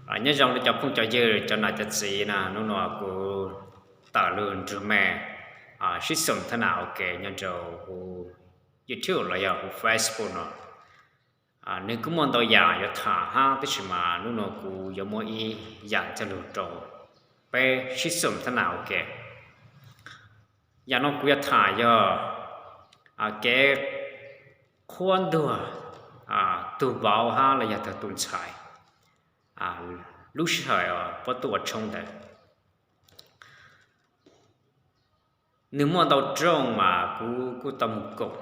Nyob zoo rau cov phooj cov ywg, cov nam cov txiv na, hnub no kuv tawm lug nrug mej sib xum thab nam ua ke nyob rau huv YouTube los yog huv Facebook no. Nws kuj muaj ntau yam yuav tham hab, tab sis mas hnub no kuv yuav muab ib yam coj lug rau peb sib xum thab nam ua ke. Yam no kuv yuav tham yog kev qhuab ntuag tug vauv hab los yog tug ntxhais lub sij hawm puab tuaj ua tshoob ntawd. Nws muaj ntau rooj mas kuv kuj tau mus koom.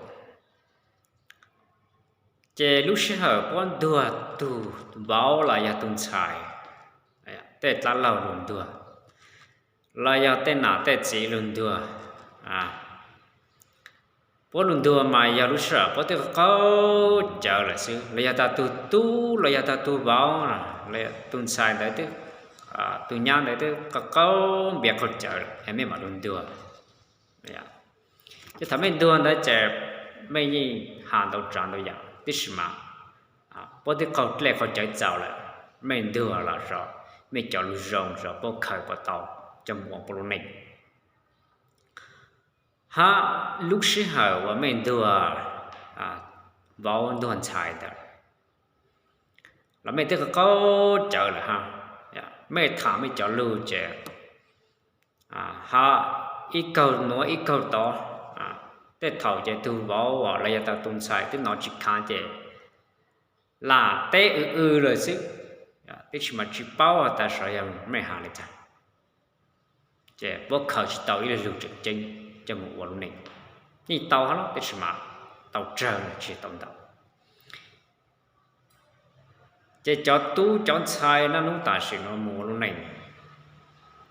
Ces lub sij hawm puab ntuag tug vauv los yog tug ntxhais, tej dlaab laug lug ntuag, los yog tej nam tej txiv lug ntuag, puab lug ntuag mas yog lub sij hawm puab twb qaug cawv lawm xwb, los yog tas tug tub los yog tas tug vauv, tug ntxhais ntawd, tug nyab ntawd twb qaug npias qaug cawv lawm mej mam lug ntuag. Ces thaum mej ntuag ntawd ces mej yeej has ntau tsav ntau yam, tab sis mas puab twb qaug dlej qaug cawv txaus lawm, mej ntuag los zov mej cov lug zoo zov puab khaws puas tau coj mus ua puab lub neej. Hab lub sij hawm uas mej ntuag vauv ntuag ntxhais ntawd los mej twb qaug cawv lawm hab, mej tham mej cov lug ces hab ib kaug nuav ib kaug tod. Tej thaum ces tug vauv los yog tas tug ntxhais twb nov tsis khav ces lam teb w w lawm xwb, tab sis mas tsis paub tas sav yog mej has le caag. Ces puab khaws tsis tau ib lub lug tseem ceeb coj mus ua lub neej. Yeej tau hab los tab sis mas tau tsawg tsis tau ntau. Ces cov tub cov ntxhais naj nub tam sim no mus ua lub neej,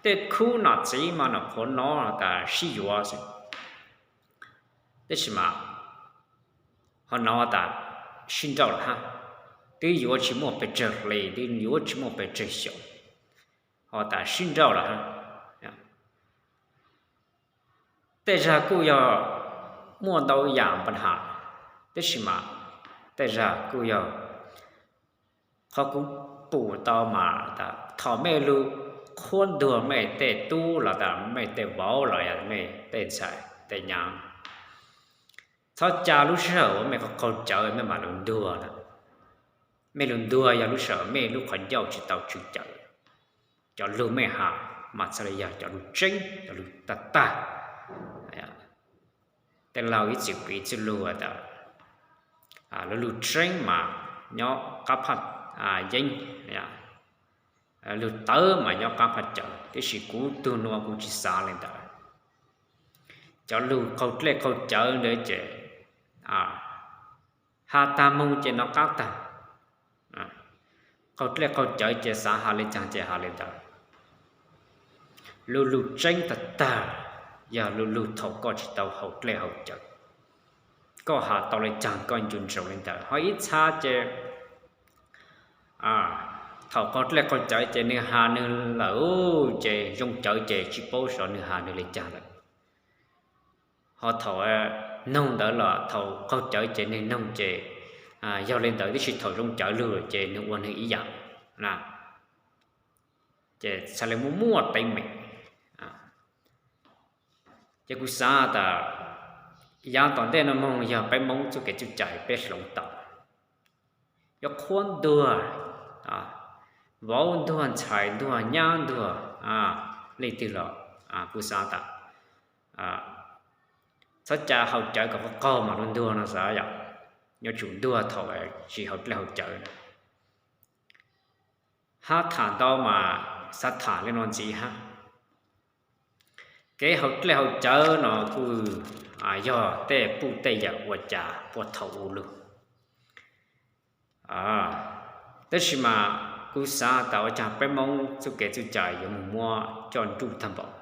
tej khub nam txiv mas nov qhuav nov tas sib yuav xwb, tab sis mas ho nov tas sib nrauj lawm hab, twb yuav tsis muaj pes tsawg hli, twb yuav tsis muaj pes tsawg xyoo, ho tas sib nrauj lawm hab. Tej zag kuj yog muaj ntau yam npa has, tab sis mas tej zag kuj yog qhov kuv pum tau mas tas thaum mej lug qhuab ntuag mej tej tub los tas mej tej vauv los yog mej tej ntxhais tej nyab, txhob ca lub sij hawm uas mej qaug cawv mej mam lug ntuag lawm. Mej lug ntuag yog lub sij hawm mej lub qhov ncauj tsis tau tswv cawv, cov lug mej has mas txhaj le yog cov lug tseeb cov lug tag tag. Tej laug ib txwm piv txwj lug tas lug lug tseeb mas nyob qab phaj yeeb, lug tawv mas nyob qab phaj cawv, tab sis kuv tug nuav kuv tsis xav le ntawd. Cov lug qaug dlej qaug cawv ntawd ces has tag moog ces nov qab tag. Qaug dlej qaug cawv ces xav has le caag ces has le ntawd. Lug lug tseeb tag tag yog lug lug thaum koj tsis tau haus dlej haus cawv, koj has tau le caag koj ncu ntsoov le ntawd. Ho ib txha ces thaum qaug dlej qaug cawv ces nwg has nwg lawm ces zoo cawv ces tsis paub sav nwg has nwg le caag lawm. Ho thaum noog ntawd los thaum qaug cawv ces nwg noog ces yog le ntawd, tab sis thaum zoo cawv lug ces nwg ua nwg ib yam na. Ces txhaj le muaj muaj teeb meem. Ces kuv xav tas yaav tom ntej no moog yog peb Moob txuj kev txuj cai peb hloov tau, yuav qhuab ntuag, vauv ntuag ntxhais ntuag nyab ntuag, leej twg los kuv xav tas txhob ca haus cawv kom qaug qaug mam lug ntuag no xav yom. Yuav tsum ntuag thaum tsis haus dlej haus cawv. Hab tham ntau mas xav tham le no ntxiv hab. Kev haus dlej haus cawv no kuj yog tej puj tej yawm ua cas puag thaum ub lug. Tab sis mas kuv xav tas ua caag peb Moob txuj kev txuj cai yuav moog muab coj nruj tag npaum.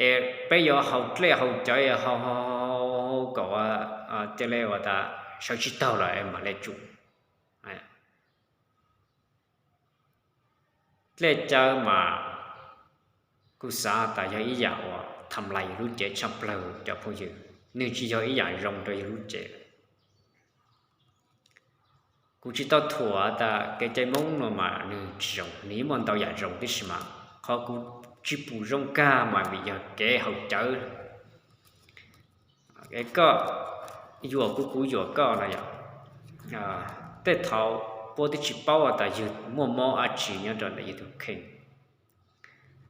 Es peb yuav haus dlej haus cawv kom cia le ua tas sawv tsis taug lawm mam le tsum. Dlej cawv mas kuv xav tas yog ib yam uas tham lais yug lub cev tshaj plawg cov phooj ywg, nwg tsis yog ib yam zoo rau yug lub cev. Kuv tsis tau thuam tas kev cai Hmoob no mas nws tsis zoo, nws yeej muaj ntau yam zoo tib si mas qhov kuv tsis pum zoo kag mas vim yog kev haus cawv. Koj yuam kuv, kuv yuam koj no yom, tej thaum puab twb tsis paub tas yus muaj mob dab tsi nyob rau ntawm yus tus kheej,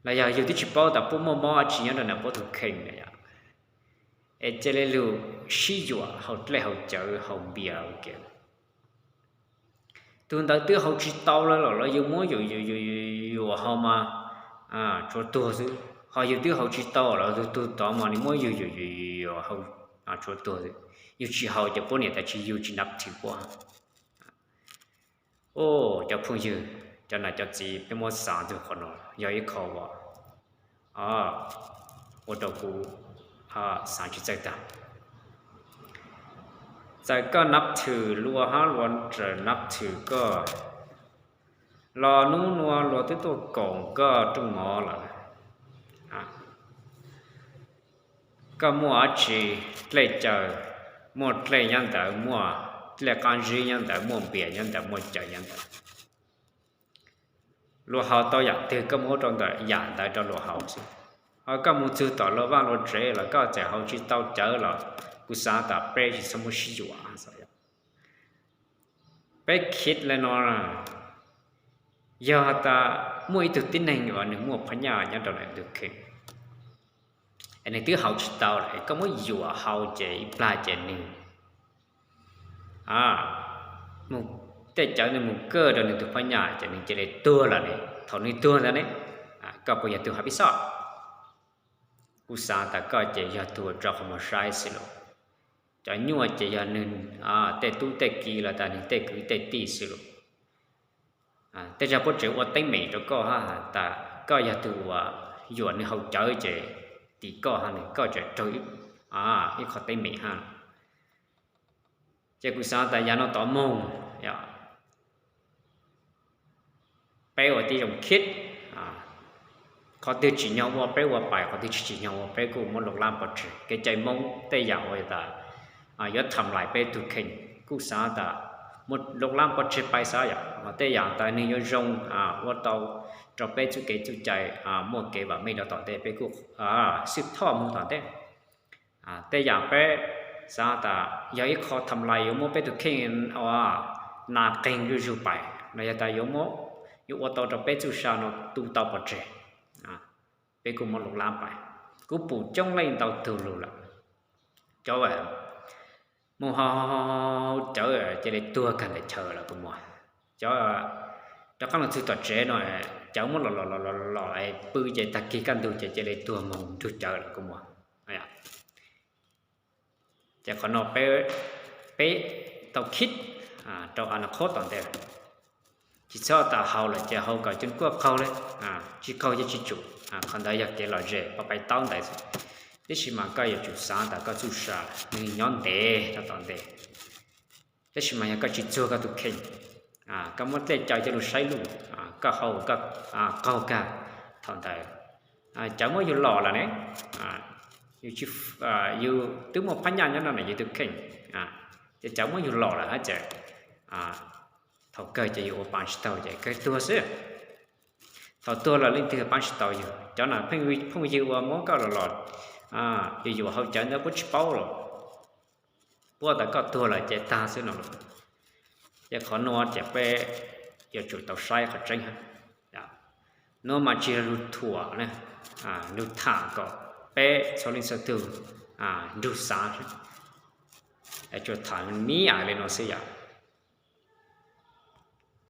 los yog yus twb tsis paub tas puab muaj mob dab tsi nyob rau ntawm puab tus kheej na yom, es cia li lug sib yuam haus dlej haus cawv haus npias ua ke. Tus ntawd twb haus tsis tau lawm los yus muab yuam yuam yuam yuam haus mas tshuav tuag xwb, ho yus twb haus tsis tau los tus tod mas nws muab yus yuam yuam yuam yuam haus tshuav tuag xwb. Yus tsis haus ces puab niam tas tsis, yus tsis nab thwm puab. Cov phooj ywg, cov nam cov txiv, peb muab xav ntxiv qhov no yog ib qho uas ua rau kuv xav tsis txawj tag. Txawm koj nab thwm luag hab luag tseem nab thwm koj los hnub nua luag twb tuaj koom koj rooj mov lawm. Koj muaj dab tsi, dlej cawv, muaj dlej nyob ntawd, muaj dlej qab zib nyob ntawd, muaj npias nyob ntawd, muaj cawv nyob ntawd. Luag haus tau yam twg koj muab rau ntawm yam ntawd rau luag haus xwb. Ho koj mus txug tom luag vaj luag tsev los koj txawm haus tsis tau cawv los kuv xav tas peb tsis txhob muab sib yuam. Peb khiv le no, yog tas muaj ib tug tib neeg uas nws muaj phab nyaj nyob rau ntawm tus kheej, es nws twb haus tsis tau lawm es koj muab yuam haus ces ib plag ces nws tej cawv nws mus kaj rau nws tus phab nyaj ces nws cia li tuag lawm ne. Thaum nws tuag ntawd ne, koj puas yog tus hab pib xoj? Kuv xav tas koj ces yog tus uas rau qhov muag saib xwb lauj. Cov nyuaj ces yog nws tej tub tej ki los tas nws tej kwv tej tij xwb lauj. Tej zaug puab tseem ua teeb meem rau koj hab tas koj yog tus uas yuam nws haus cawv ces tim koj hab nws, koj tseem raug ib qho teeb meem hab. Ces kuv xav tas yav no tov moog, peb ua tib zoo khiv, qhov twg tsim nyog ua peb ua pais, qhov twg tsis tsim nyog ua peb kuj muab lub lab pov tseg. Kev cai Moob tej yam uas tas yuav tham lais peb tug kheej kuj xav tas muab lub lab pov tseg pais xwb yom. Ho tej yam tas nws yuav zoo ua tau rau peb txuj kev txuj cai muaj kev vam meej rau tom ntej peb kuj xwb thoj moog tom ntej. Tej yam peb xav tas yog ib qho tham lais yuav muab peb tug kheej ua nas qeeg zuj zug pais los yog tas yuav muab, yuav ua tau rau peb txuj sa no tu tau pov tseg, peb kuj muab lub lab pais. Kuv pum coob leej ntau tug lug lawm, cov moog haus cawv cia li tuag kag ntawm chaw lawm kuv muaj. Cov rov qaab lug txug tom tsev no, cawv muab los los los los pw ces tag kis kaj ntug ces cia li tuag moog nrug cawv lawm kuv muaj. Ces qhov no peb tau khiv rau a na qhob tom ntej, tsis txhob tas haus lawm ces haus kom cov kuaj qaug le, tsis qaug ces tsis tsum. Qhov ntawd yog kev lom zem pab pais taub ntawd xwb. Tab sis mas koj yuav tsum xav tas koj txuj sa nws nyob ntev rau tom ntej. Tab sis mas yog koj tsis txuag koj tug kheej, koj muab dlej cawv coj lug saib lug, koj haus koj qaug kag, thaum ntawd cawv muab yug lom lawm ne, yug twb muaj phab nyaj nyob no na yug tug kheej, ces cawv muab yug lom lawm hab ces thaum kawg ces yug ua paab tsis tau ces kawg tuag xwb. Thaum tuag lawm leej twg paab tsis tau yug. Cov na phooj ywg uas muab koj los los yuav yuam haus cawv ntawd puab tsis paub los puab tas koj tuag lawm ces tag xwb no. Ces qhov nuav ces peb yuav tsum tau saib qhov tseeb hab. Nuav mas tsis yog lug thuam, lug tham kom peb txhua leej txhua tug nrug xav, tsuas tham mib ais le no xwb yom.